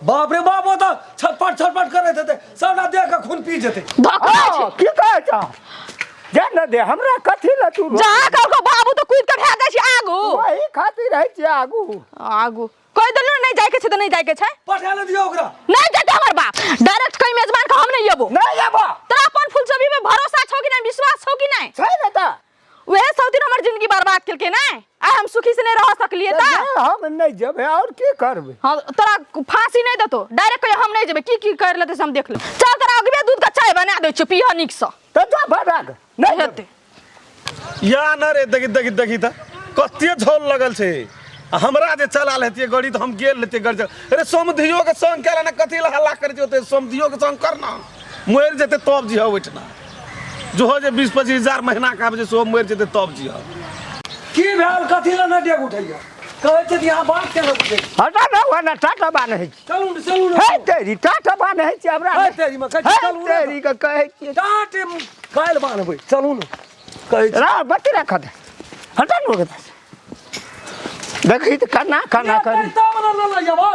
बाप रे बाप, ओ तऽ छटपट छटपट करैत हेतै, सबटा देह के खून पी जेतै। धोखा हाँ, छै। की कहै छह? जा न दे हमरा कथी लए तू जहाँ कहू बाबू तऽ कूद के भाग जाइ छी आगू। वही खातिर रहै छियै आगू। आगू कहि देलहुँ ने, नहि जाइके छै तऽ नहि जाइके छै। पठा ले दियौ ओकरा। नहि जेतै हमर बाप। डायरेक्ट कहि मेजबान के हम नहि एबो। नहि एबो। तोरा अपन फुलचोभी में भरोसा छौ कि नहि, विश्वास छौ कि नहि? छै ने तऽ। वएह सब दिन हमर जिंदगी बर्बाद केलकै ने, आइ हम सुखी से नहि रह सकलियै तऽ। नहि, हम नहि जेबै और की करबै? हाँ, तोरा फांसी नहि देतो, डायरेक्ट कहियो हम नहि जेबै, की की कर लेतै से हम देख लेब। चल तोरा अगबे दूध के चाय बना दै छियौ, पीह नीक से। तऽ जा बना कऽ। नहि हेतै। या न रे, देखी देखी देखी तऽ कते झोल लगल छै। आ हमरा जे चलाल हेतियै गाड़ी तऽ हम गेल हेतियै गाड़ी चला। अरे समधियो के संग केला ने, कथी लए हल्ला करै छै ओते? समधियो के संग कर ना, मरि जेतै तब जिह ओहिठिना। जो जे 20-25 हजार महीना के आबै छै सेहो मरि जेतै तब जिह। की भेल, कथी लए नहि डेग उठैया? कहै छै कि अहाँ बात केना बुझै छी? हटा ना ओना टाटा बान्है छी। चलू ने, चलू ने। हे तेरी टाटा बान्है छी हमरा। हे तेरी मे कहै छी हे चलू ने। तेरी के कहै छियै। टाटे काल्हि बान्हबै, चलू ने कहै छी। रा बत्ती राख दे। हटा ने ओकरा। देखी तऽ कना कना करी। तब ने लऽ जेबो।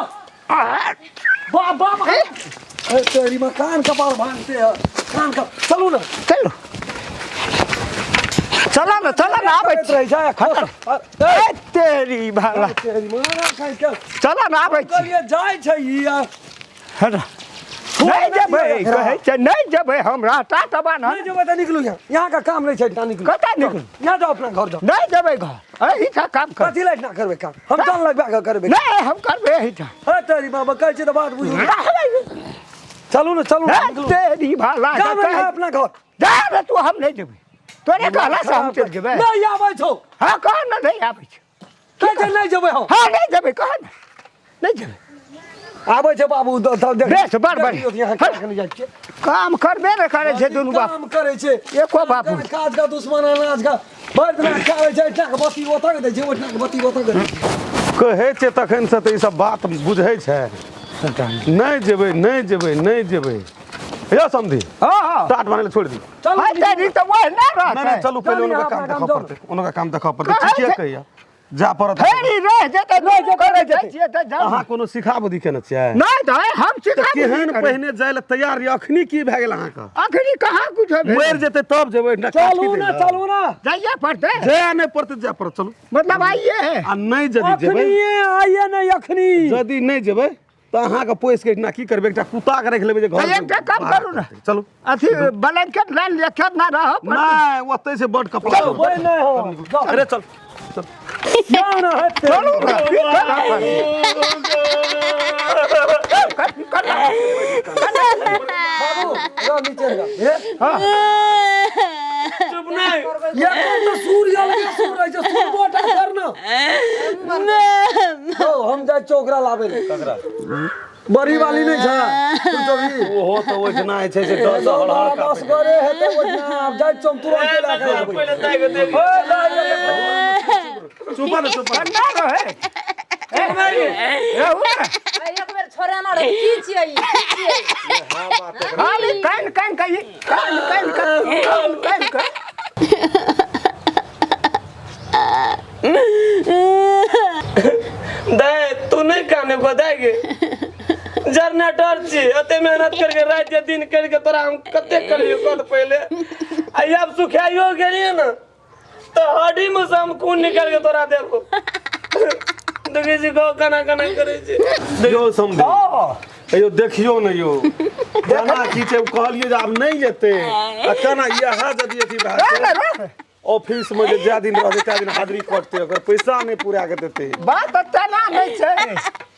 बाप बाप, हे तेरी में कान कपाल भांगते है, कान का। चलू ना। चलू, चला ना, चला ना, आबै करैत रहै छै छी। ए तेरी भाला। तेरी मारा खाइ के। चला ना, आबै छी। कहलिए जाइ छै ई आ हट। नहि जेबै कहै छै, नहि जेबै हमरा टाटा बान्ह। नहीं जेबै तऽ निकलू यहाँ, यहाँ का काम नहीं छै, यहाँ निकलू। कतऽ निकलू? यहाँ जाओ, अपना घर जाओ। नहि जेबै घर, एहिठाम काम कर। कथी लए ना करबै काम? हम जान लगबा के करबै। नहि, हम करबै एहिठाम। हे तेरी बाबा, कहै छै तऽ बात बुझू। चलू ने, चलू ने, हे निकलू। तेरी भाला। जा ने यहाँ अपना घर जा रे तू, हम नहि जेबै। तोरे कहला से हम चलि जेबै? नहीं आबै छौ। हँ, कह ने, नहि आबै छै। कहै छै नहि जेबै हम। हँ, नहि जेबै, कह ने, नहि जेबै। आबै छै बाबू, देख। बेस, बड़ देख बढ़िया। लियौ यहाँ केना केना जाइ छियै। काम करबे ने करै छै दुनू बाप। काम करै छै। एको बाप। काज का दुश्मन अनाज का। भरि दिना खाबै छै, एहिठाम के बत्ती ओतऽ के दै छै, ओहिठाम के बत्ती ओतऽ के दै छै। कहै छै तखन से तऽ ई सब बात बुझै छै। नहि जेबै, नहि जेबै, नहि जेबै। यौ समधि। हँ हँ। टाट बनेले छोड़ि दियौ। चलू। है तेरी तऽ वएह नहि नहि नहि। रहतै। चलू, पहिले चलू, हुनका यहाँ काम अपना देखऽ काम जाउ। पड़तै, हुनका काम देखऽ पड़तै। कहै ठीके छै। कहैया, जा पड़त। फेरी रह जेतै, नहि जे करै जेतै। छियै तऽ जाउ। अहाँ कोनो सिखा बुद्धि केने छियै? नहि तऽ हम तऽ सिखा केहन पहिने जाय लए तैयार रहियै, अखनी की भए गेल अहाँके? अखनी कहाँ कुछो भेल? मरि जेतै तब जेबै एहिठिना चलू काठी ने। दै लए। चलू ने। जाइए पड़तै। जाय नहि पड़तै, जाय पड़त, चलू। मतलब आइए है। आ नहि यदि जेबै, अखनी आइए नहि, अखनी यदि नहि जेबै तऽ अहाँके पोसि के एहिठिना की करबै? एकटा कुत्ता के राखि लेबै जे घर तऽ एकटा काम बाहर करू ने। करतै। चलू। अथी ब्लैंकेट लए लिअ, केतना रहब? नहि, ओतै से बड कपड़ा। चलू, ओहि नहि हो, जाउ। अरे चल। जाउ ने, हेतै। चलू ने, की करब? कथी करब? बाबू, रह नीचे रह। हे, चुप नहीं। ये कोन तऽ सूर्य अलगे सूर रहै छै, सुनबो टा कर न। हौ, हम जाइ छियौ ओकरा लाबै लए। ककरा? बड़ी वाली नहि छै फुलचोभी? ओहो तऽ ओहिठिना जे छै से डर से हड़हड़ काँपै। असगरे हेतै ओहिठिना। आब जाइ छियौ हम तुरन्ते लए कऽ आबै। पहिले दाइ के देख। ओए, दाइ के। चुप ने, चुप। ठंडा रहे। ए, उठ। एक बेर छोड़ेना रहे की छियै ई? की छियै? खाली कान कान कही, कान कान कान कान कान। दाइ तू नहीं काने को दाइ गे, जनरेटर छी। एते मेहनत करके राति दिन करके तोरा हम कते करियो कह तऽ पहिले। आ आब सुखाइयो गेलियै ने तऽ हड्डी में से हम खून निकाल के तोरा देबो। देखै छी गौ केना केना करै छै। यौ समधि, यौ देखियौ ने यौ, केना की छै। कहलियै जे आब नहि जेतै आ केना इएह यदि अथी भए जेतै ऑफिस में, जे जाय दिन रहतै ताहि दिन हाजिरी कटतै, ओकर पैसा नहि पूरा के देतै। बात तेना नहि छै।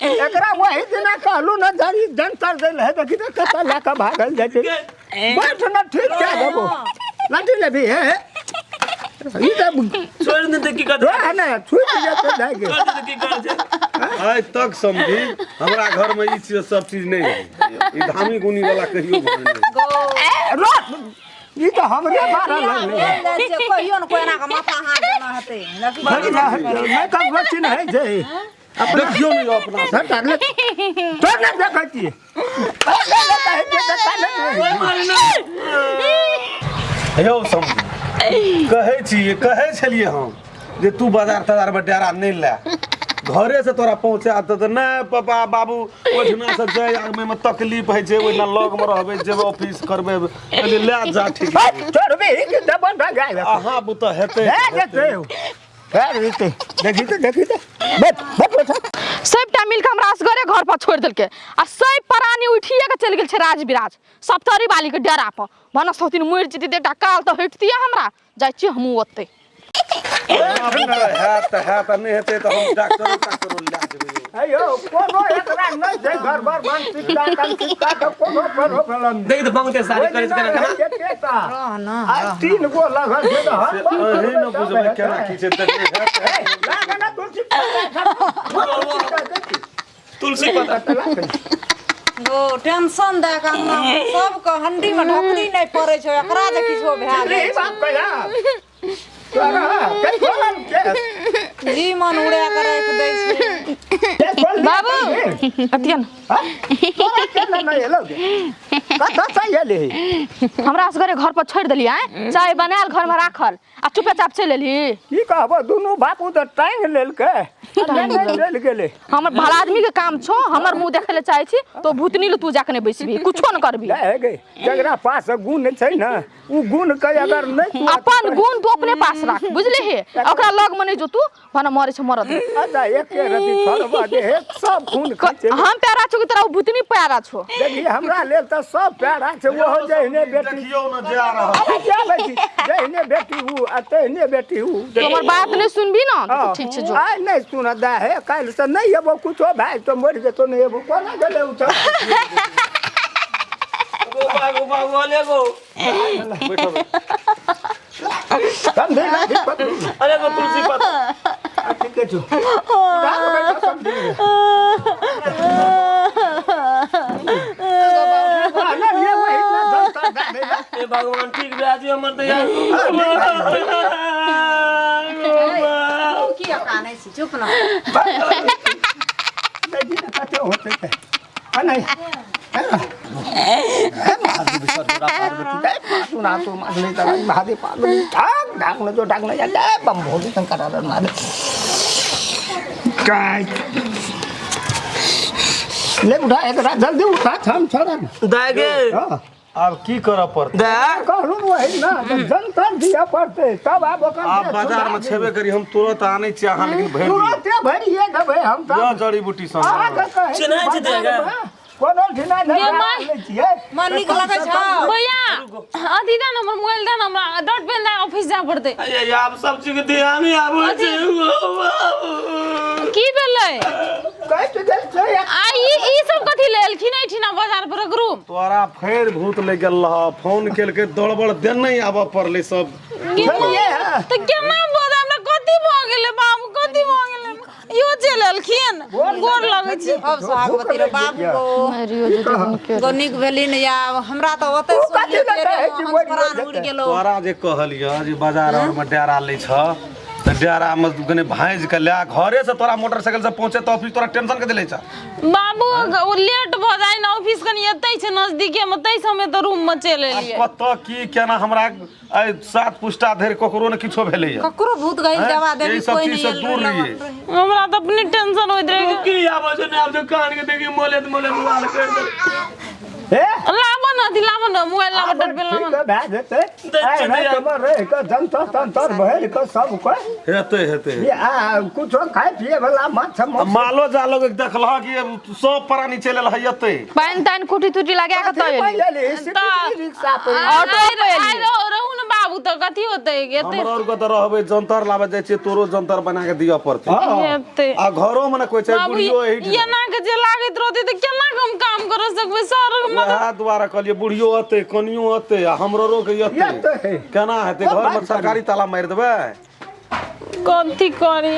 एकरा वही दिना कहलू ने, जरी जंतर दै है, देखी तऽ कतऽ लए कऽ भागल जाइ छै। बैठ न, ठीक कए देबो। लाठी लेबही? हे हे, ई तऽ छोड़ि देतै की करतै? रह ने, छुटि जेतै दाइ गे। छोड़ि देतै की करतै? आइ तक समझी हमरा घर में ई चीज सब चीज नहि रहै। ई धामी गुनी वाला कहियो घर नहि। रह, ई तऽ हमरे मारल लगलै। भेल जाइ छै, कहियो ने कोइ एना कऽ माथा हाथ देना हेतै। देखी। नहि ककरो चिन्है छै। देखियौ ने यौ अपना सब। हट, ले। तोर नहि देखै छियै। अरे, कहै छियै, देखा नहि। यौ समझी, कहै छी, कहै छलियै हम जे तू बाजार ताजार में डेरा नहि ले। घरे से तोरा पहुंचा दे तऽ नहि पापा बाबू ओहिठिना से जाय आबे में तकलीफ होइ छै, ओहिना लग में रहबै, जेबै ऑफिस करबै। कहलियै लए जा, ठीक छै। छोड़बे कि दबन भए जाय। अहाँ बुते हेतै। भए जेतै, भए जेतै। देखी तऽ, देखी तऽ, बैठ बैठ बैठ। सबटा मिलके हमरा असगरे घर पर छोड़ि देलकै आ सब प्राणी उठिए के चलि गेल छै राज विराज सप्तरी वाली के डेरा पर। भानस होथिन मरि जेती तऽ एकटा काल तऽ हटतियै। हमरा जाइ छियै हमहूँ ओतै। हैत तऽ हैत आ नहि हेतै तऽ हम डॉक्टरो ताक्टरो लए जेबै यौ। हे यौ, कोनो एकरा नहि छै गड़बड़ मानसिकता तानसिकता के कोनो प्रॉब्लम देख तऽ बहुते सारी करै छै केना केना। रह न। आ तीन गो लगल छै तऽ हम बंद अहीं करबै ने तब बुझबै हेतै। केना की छै, देखबै हैत तऽ हैत। लागे ना तुलसी पत्ता। तुलसी पत्ता। गो टेंशन दए कऽ अंगना सबके हंडी में ढकनी नहि पड़ै छै, एकरा जे किछो भए जाइ बाप कहिया तोरा के खोलल के छै, जी मन उड़ा कऽ राखि दै छै। के खोल। बाबू, अतिया ने। तोरा केना नहि एलौ गे? कतऽ से एलही? हमरा असगरे घर पर छोड़ि देलियै, चाय बनायल घर में राखल आ चुपेचाप चलि एलही। की कहबो, दुनू बापू तऽ टांगि लेलकै आ लेने चलि गेलै। हमर भला आदमी के काम छौ, हमर मुंह देखै लए चाहै छी तो भूतनी ले तू जाके नहि बैसबी, कुछो न करबी। हे गे, जकरा पास गुण छै ने, ओ गुण के अगर नहि तू अपन गुण तू अपने पास राख, बुझलिही? ओकरा लग में नहि जो तू, भने मरे छै मरत। अच्छा, एके रति छोड़बा दे हे, सब खून खै। हम प्यारा छौ कि तोरा ओ भूतनी प्यारा छौ? देखी, हमरा लेल तऽ सब प्यारा छै। ओहो जहिने बेटी देखियौ ने जा रहल। अरे क्या बेटी, जहिने बेटी ऊ आ तहिने बेटी ऊ। तू हमर बात नहि सुनबी ने तऽ ठीक छै, जो। आइ नहि सुन दे हे, काल्हि से नहि एबो। कुछो भए तो मरि जेतो, नहि एबो। कोना गेलै उ सब? गो बाबू बाबू अले गो। समझे लाठी पकड़ू। अरे गो तुलसी पत्ता। ठीके छौ, उठा के बैठा समझी। ना, ये वही ना जनता दे दे। हे भगवान, ठीक भए जियो हमर तऽ यार। तू किया कानै छी? चुप न। देखी ने कते होतै ते। आ नहीं हे महादेव विश्वरा पार्वती जय पार्वती महादेव तरंग महादेव पार्वती ढाक ढाक न जो ढाक न जय बम भोले शंकर हर महादेव। काय ले, उठा एकरा, जल्दी उठा, छम छोड़ा। दाय गे। हाँ। आब की करऽ पड़तै? दाय। कहलहुँ ने वही ना तऽ जनतर दिअ पड़तै तब आब ओकर आब बाजार में छेबे करी, हम तुरंत आनै छी अहाँ लेकिन भरि दियौ। तुरंते भरिए देबै हम यऽ तऽ जड़ी बूटी सब अहाँके कहै छी। चिन्है छी बाजारमे कोनो ठिना नहि गे माय। लै छियै। मन नीक लगै छौ? भैया, अथी दे न, हमर मोबाइल दे न, हमरा डॉट पेन दे, ऑफिस जाय पड़तै। अरे आब सब चीज के ध्यान ही आबै छै। की भेलै? कटि गेल छै। आ ई सब कथी ले एलखिन एहिठिना बाजार पर ग्रुप? तोरा फेर भूत लागि गेल रह, फोन केलकै दौड़बड़ देने आबऽ पड़लै सब। बुझलियै हँ? तऽ केना बोल, हमरा कथी भऽ गेलै बाबू, कथी भऽ गेलै? इहो चलि एलखिन, गोर लगै छी। अब सोहागवती रे बाबू गो। मरियो जेतै हुनके। गो नीक भेली ने या हमरा तऽ ओतै तू कथी सुनलियै लए कहै छी हम मरि प्राण जेतै? उड़ि गेलौ। तोरा जे कहलियह जे बाजार आर में डेरा लै छ तऽ डेरा में कने भाँजि के लए घरे से तोरा मोटरसाइकिल से पहुँचे तऽ ऑफिस, तोरा टेंशन के लै छ? बाबू, ओ लेट भऽ जाइ ने, ऑफिस कनि एतै छै नजदीके मे, ताहि समय तऽ रूम मे चलि आब एलियै। कतऽ की केना, हमरा आइ सात पुष्टा धरि ककरो ने किछो भेलैया। ककरो भूत गइल हैं? देवा देवी एहि सब कोई चीज नहीं से एल दूर रहे। रहियै। हमरा तऽ अपने टेंशन होइत रहै। की आबै छै नहि आबै छै, कान के देखी मोलेत मोलेत वाल कर दे। हे। लाबऽ न अथी, लाबऽ न मोबाइल, लाबऽ डॉट पेन, लाबऽ ठीक न। भए जेतै। आइ रातिमे रहि कऽ जन्तर तन्तर भरि कऽ सबके हेतै हेतै। ये आ कुछो खाय पिए वाला माछ आ मालो जालो के देखलह कि सब प्राणी चलि एल है एतै। पानि तानि कुटी तुटी लगा के तऽ एली। रिक्शा पर ऑटो पे आइ एली। रहू रहू ने बाबू, तऽ कथी होतै एतै? हमर और के तऽ रहबै, जंतर लाबे जाइ छियै, तोरो जंतर बना के दिअ पड़तै। हेतै। आ घरो मे ने कोइ छै। बाबू, बुढ़ियो एहि एना के जे लागैत रहतै तऽ केना के हम काम कर सकबै सर? वएह दुआरे कहलियै, बुढ़ियो अतै, कनियो अतै आ हमरो के एतै। एतै। केना हेतै? घर मे सरकारी ताला मारि देबै। कथी करी?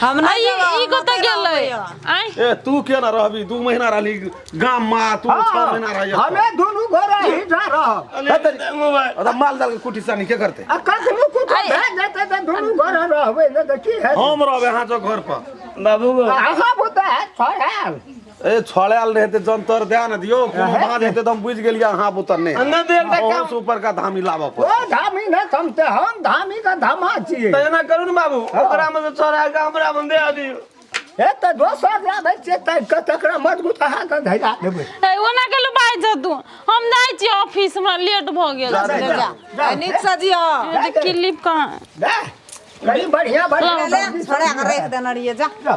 हम आ नहि ई जेबै, ई हम कतऽ ओतै गेलै? रहबै। आँय? ए, तू केना रहबी? 2 महीना रहली गाम मे, तू 6 महीना रही। हमे दुनू गोरा ही जा रहब। मोबाइल। ओतऽ माल जाल के कुटी सानी के करतै? आ कखनो कुछो भए जेतै तऽ दुनू गोरा रहबै ने तऽ की हेतै? हम रहबै अहाँ जो घर पर। बाबू गो। अहाँ बुते छोड़ायल। ए, छोड़ायल नहि हेतै, जंतर दए ने दियौ। कोनो बात हेतै तऽ हम बुझि गेलियै, अहाँ बुतऽ नहि। अंदर दे एकटा काम। अहूँ से ऊपर का धामी लाबऽ ओ पड़त। धामी नहि थमते, हम धामी के धामा छियै। तऽ एना करू ने बाबू, ओकरा मे से छोड़ा के हमरा मे दे दियौ। हे तऽ दोसर लाबै छियै ताकि कऽ तकरा मजबूत अहाँके धरा देबै। ए, ओना के बाजै छ तू। हम जाइ छी ऑफिस, हमरा लेट भऽ गेल। जा, छै। जा, जा। नीक से जियो। क्लिप कहाँ? जा, कनी बढ़िया बढ़िया ले सब्जी छोड़ा के सब राखि देने रहियै, जा। जा।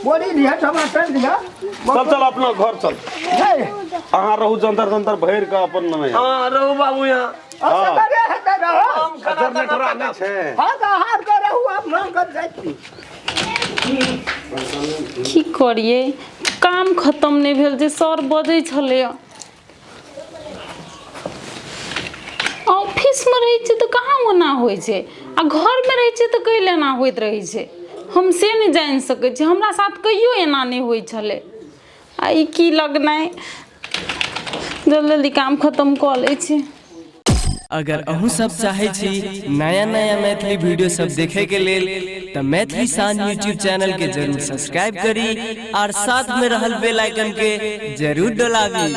बोरी लिह, टमाटर लिह। चल चल अपना घर चल। नहीं। अहाँ रहू जंतर जंतर भरि कऽ अपन नहि। हाँ रहू बाबू यहाँ। असगरे हेतै रहू। हम खाना ताना जनरेटर नहि छै। हाँ तऽ अहाँ आरके रहू, अपना घर जाइ छी। की करियै, काम खतम नहि भेल जे सर बजै छलैए। ऑफिसमे रहै छियै तऽ कहाँ ओना होइ छै, आ घरमे रहै छियै तऽ कैले एना होइत रहै छै, हम से नहि जानि सकै छी। हमरा साथ कहियो एना नहि होइ छलै। आ ई की लगनाइ। जल्दी जल्दी काम खतम कऽ लै छी। अगर अहूँ सब चाहै छी नया नया मैथिली वीडियो सब देखे के लेल तऽ मैथिली शान यूट्यूब चैनल के जरूर सब्सक्राइब करी और साथ में रहल बेल आइकन के जरूर डोलाबी।